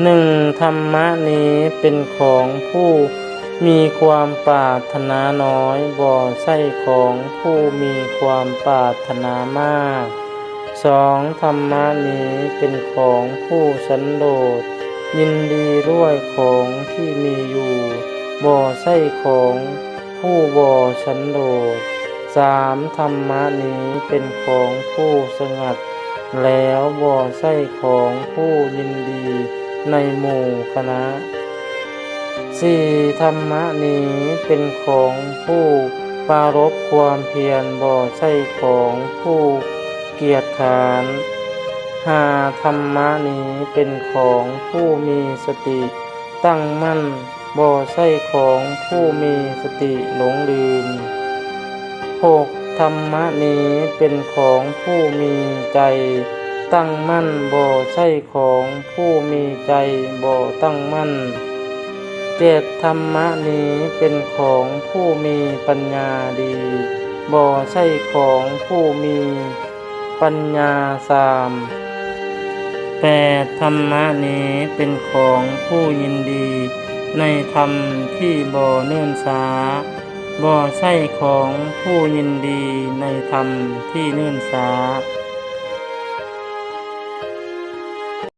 ໜຶ່ງ ທຳມະນີ້ເປັນຂອງຜູ້ມີຄວາມປາດຖະໜານ້ອຍ, ບໍ່ໃຊ່ຂອງຜູ້ມີຄວາມປາດຖະໜາມາກ. ສອງ ທຳມະນີ້ເປັນຂອງຜູ້ສັນໂດດ, ຍິນດີດ້ວຍຂອງທີ່ມີຢູ່, ບໍ່ໃຊ່ຂອງຜູ້ບໍ່ສັນໂດດ. ສາມ ທຳມະນີ້ເປັນຂອງຜູ້ສະຫງັດ, ແລ້ວບໍ່ໃຊ່ຂອງຜູ້ຍິນດີໃນໝູ່ຄະນະ. ສີ່ ທຳມະນີ້ເປັນຂອງຜູ້ປາລົບຄວາມພຽນ, ບໍ່ໃຊ່ຂອງຜູ້ກຽດຄ້ານ. ຫ້າ ທຳມະນີ້ເປັນຂອງຜູ້ມີສະຕິຕັ້ງໝັ້ນ, ບໍ່ໃຊ່ຂອງຜູ້ມີສະຕິຫຼົງລືມ. ຫົກ ທຳມະນີ້ເປັນຂອງຜູ້ມີໃຈຕັ້ງໝັ້ນ, ບໍ່ໃຊ່ຂອງຜູ້ມີໃຈບໍ່ຕັ້ງໝັ້ນ. ເຈັດ ທຳມະນີ້ເປັນຂອງຜູ້ມີປັນຍາດີ, ບໍ່ໃຊ່ຂອງຜູ້ມີປັນຍາຊາມ. ແປດ ທຳມະນີ້ເປັນຂອງຜູ້ຍິນດີໃນທຳທີ່ບໍ່ເນີນຊ້າ, ບໍ່ໃຊ່ຂອງຜູ້ຍິນດີໃນທຳທີ່ເນີນຊ້າ.